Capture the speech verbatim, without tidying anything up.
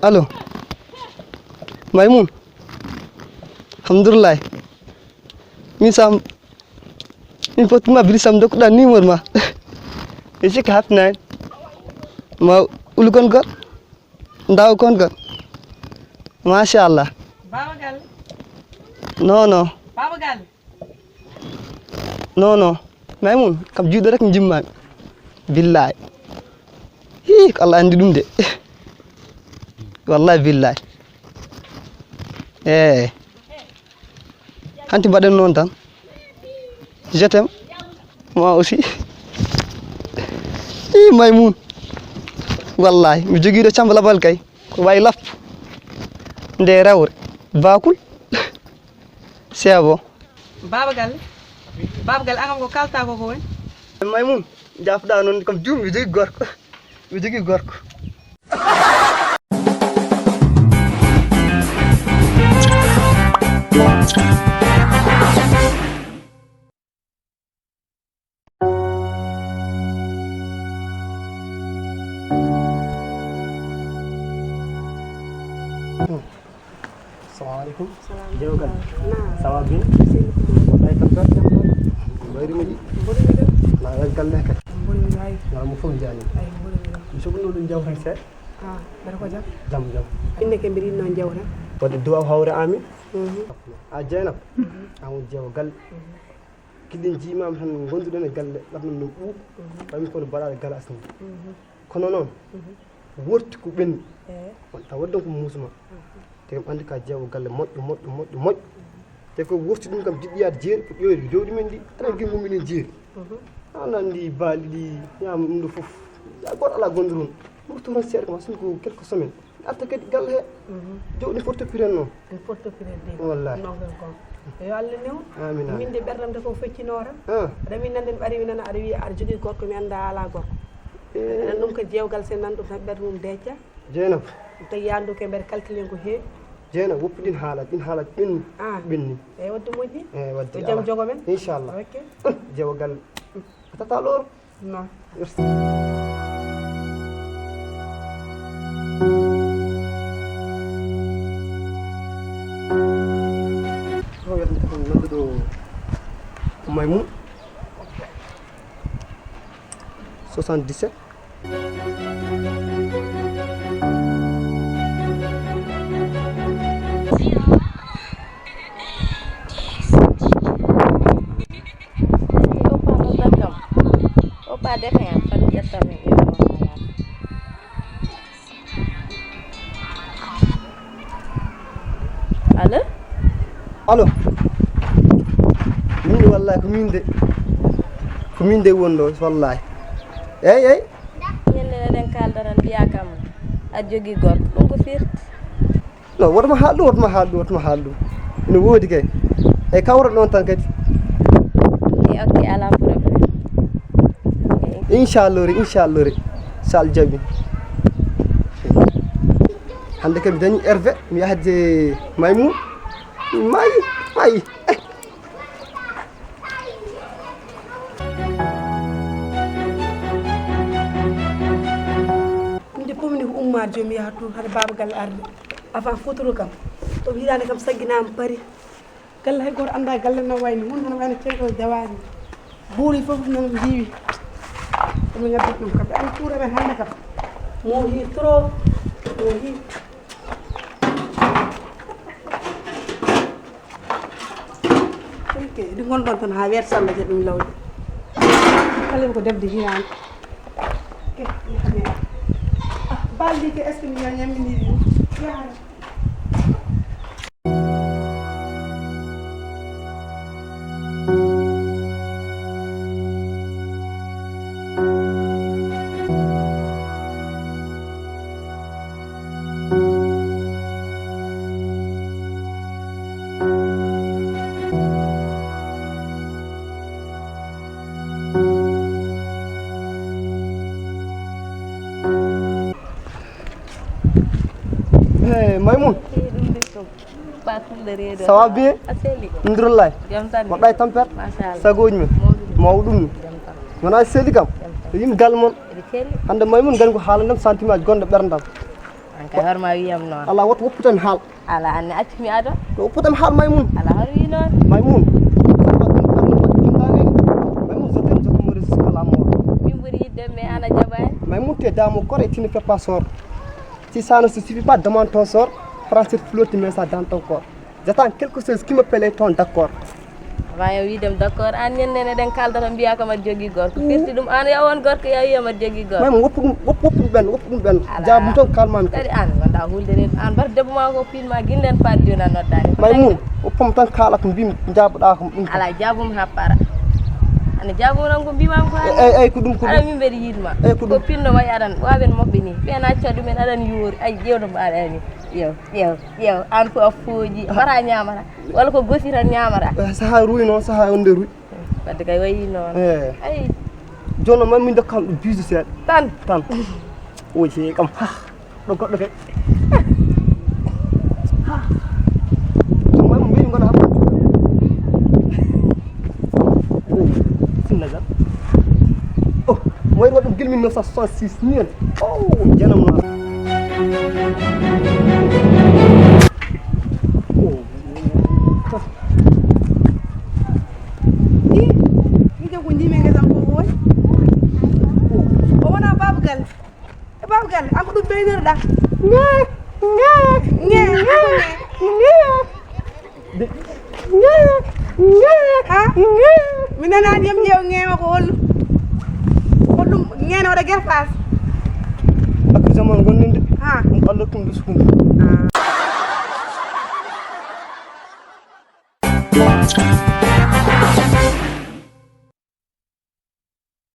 Allo. Maymun. Alhamdulillah. Min sam. Min fottima biri sam dokkuɗa numéro ma. E sikka haptinani. Ma ulu kon gor. Ndaw kon gor. Machallah. Baba Galle. Non, non. Baba Galle. Non, non. Maymun, kam juuɗe rek jimmaami. Billaay. Hii, ko Allah anndi ɗum de. Wallaay billaay. Eh. Hanti mbaɗen noon tan. Je t'aime. Moi aussi. Hii, Maymun. Wallaay, mi jogiiɗo camba labal kay. Ko wayi lappo. Nde rewre. Bakul. C'est bon. Baba Galle. Baba Galle, an kam ko kalta ko ko woni? Maymun, jaafoɗa noon kam juum, mi jogii gorko. Mi jogii gorko. Salamu aleykum. Salam. Jewgal. Naam. Ça va bien? Seydi Coumba. Mbaɗɗa e tampere? Jam tan. Mbayri moƴƴi? Mboɗo mi ɗo. Na e galle kadi? Mboɗo mi wayi. Ñalawma fof jaani. Ay, mboɗo mi ɗo. Mi soɓuno ɗum jam tan seeɗa. Ah, mbaɗa ko jam? Jam, jam. Inde ke mbiɗa yiɗno jewta. Waɗde duwaw hawre amin. Mhm. A Jeynaba. Mhm. An woni jeewo galle. Mhm. Kiɗen jiimami tan gonduɗen e galle, ɓernam ɗum ɓuuɓ. Mhm. Ɓaymi kono baɗaɗo galas ni. Mhm. Kono noon, mhm, worti ko ɓenni. Eh. On tawa ɗon ko muusma. Mhm. Te kam anndi ka jeewo galle moƴƴo, moƴƴo, moƴƴo, moƴƴo. Te ko worti ɗum kam jiɗɗi yaade jeeri, ko ƴoyde jawdi men ndi, aɗa anndi minen jeeri. Mhm. An anndi baali ɗi, ñaama ɗum ɗo fof. Ya gooto alaa gonduɗo on. Murto tan seeɗa kam, sum ko quelques semaines. Arta kadi galle he. Mhm. Jawdi foti toppiren noon. En foti toppiren de. Wallahi. Noon kan kon. Yo Allah newo. Amin, amin. Min de ɓerdam de ko feccino tan. Ah. Aɗa min nande mi ɓari mi nana aɗa wiya aɗa jogii gorko mi annda alaa gorko. Eh. Aɗa ɗum ko jeewgal sen nan ɗum tan ɓerde mum decca. Jeynaba. Tawi yaandu ke mbeɗa calculé ko heewi. Jeynaba woppi ɗin haala, ɗin haala ɓenni. Ah. Ɓenni. Eyi wadde moƴƴi. Eyi wadde. Ko jam jogo men. Inchallah. Ok. Jeewo galle. A tata lor. Non. Merci. Ko wiyata ko nodduɗo Maymun. Soixante-dix-sept. Oppa mo tan kam. Oppa defe am tan ƴetta mi ƴetta mo. Allo? Allo? Min de wallahi ko min de. Ko min de woni ɗo wallahi. Eyyi, eyyi. Ñande eɗen kalda tan mbiya kam aɗa jogii gorko. Ɗum ko firti? Non, wotma haal ɗum, wotma haal ɗum, wotma haal ɗum. Ina woodi kay. Eyyi, kawra ɗon tan kadi. Eyyi, ok, alaa problème. Eyyi. Inchallah ri, inchallah ri. So Allah jaɓi. Hannde kam mi dañi Hervé, mi yahde Maymoun. Maayi, maayi. Min de pomini ko ummaade, jooni mi yaha toon, hade baaba galle arde. Avant futuro kam, to mi hitaande kam sagginaama Paris. Galle hay gooto anndaa galle no wayni, won hono wayno ceeɗu o jawaani. Buuri fof noon njiiwi. Ko mi ngaddi ɗum kam. Ɓe anndi tuure men hannde kam. Moo hii trop, moo hii. Ok, ɗi ngonɗon tan haa weer salla je ɗum lawƴe. Kala ko debde hiraani. Ok, ah, balɗi ke, est-ce que mi ñañamini ɗum? Yaara. Hey, Maymoun. Hey, ɗum de ko. Ba kulle reedo. Ça va bien? A seli. Alhamdulillah. Jam tan. Mbaɗɗa e tampere? Machallah. Sagooji men. Mawɗum. Mawɗum ni. Jam tan. Wona seli kam. Jam tan. Yimɓe galle mon. Eɓe celi. Hannde Maymoun ngari ko haalana ɗam sentiment gonɗo ɓerdam. An E hoore ma wiyam noon. Ala, woto woppu tan haal. Ala, anne accu mi ado. To woppu tan haal, Maymun. Ala, hoto wi noon. Maymun. Maymun, je t'aime, je t'aime jusqu'à la mort. Min ɓuri yiɗde, mais an a jaɓaani. Maymun, t'es dans mon corps et tu ne fais pas sort. Si ça ne se suffit pas, demande ton sort. Prends cette fleur, tu mets ça dans ton corps. J'attends quelque chose qui me plaît, ton d'accord. Maa yo wiidem d'accord, aan ñande eɗen kaalda tan mbiyaa kam aɗa jogii gorko. Firti ɗum aan yo on gorko yo wiya aɗa jogii gorko. Maymun, woppu ɗum, woppu, woppu ɗum ɓenn, woppu ɗum ɓenn. Alaa. Jaabu tan kaalmaami. Kadi aan wonda hulde reedu. Aan mbar debbo maa ko piin maa gillen faade jooni a noddaani. Maymun, woppam tan kaala ko mbiimi, jaabuɗaa ko ɗum. Alaa, jaabum haa para. Ana jaabum tan ko mbiimaami ko haa. Eyi, eyi, ko ɗum, ko ɗum. Aɗa min mbeɗa yiɗ ma. Eyi, ko ɗum. Ko pinno wayi aɗan, waawen moɓɓe ni. Ɓeen acca ɗumen aɗan yoori. Ay, ƴeewno mbaɗa ni. Ƴeew, ƴeew, ƴeew. Aan ko a fooji, mbaɗa ñaamata. Walla ko gosi tan ñaamata. Eh, sahaa ruuy noon, sahaa wonde ruuy. Wadde kay wayi noon. Eh. Ay. Jooni noon, min dokkam ɗum biisu seeɗa. Tan. Tan. O jee kam. Ha. Ɗo goɗɗo kay. Ha. Jooni noon, min ngona hakkunde. Oh, sinnagal. Oh, mo waɗi ɗum gila mille neuf cent soixante-six ni en. Oh, janam noon. Oh. Ih, min kam ko njimi e ngesam ko woy. O wona Baaba Galle. E Baaba Galle, an ko ɗum ɓeynorɗa? Ñe, ñe, ñe, ñe, ñe. Ha? Mi nanaani, yam ƴeew ŋeewa ko holɗum? Holɗum ŋeene waɗa gerfaas? Akku zaman gonninde. Ha. Ɗum Allah tum ɗo sukunde. Ah.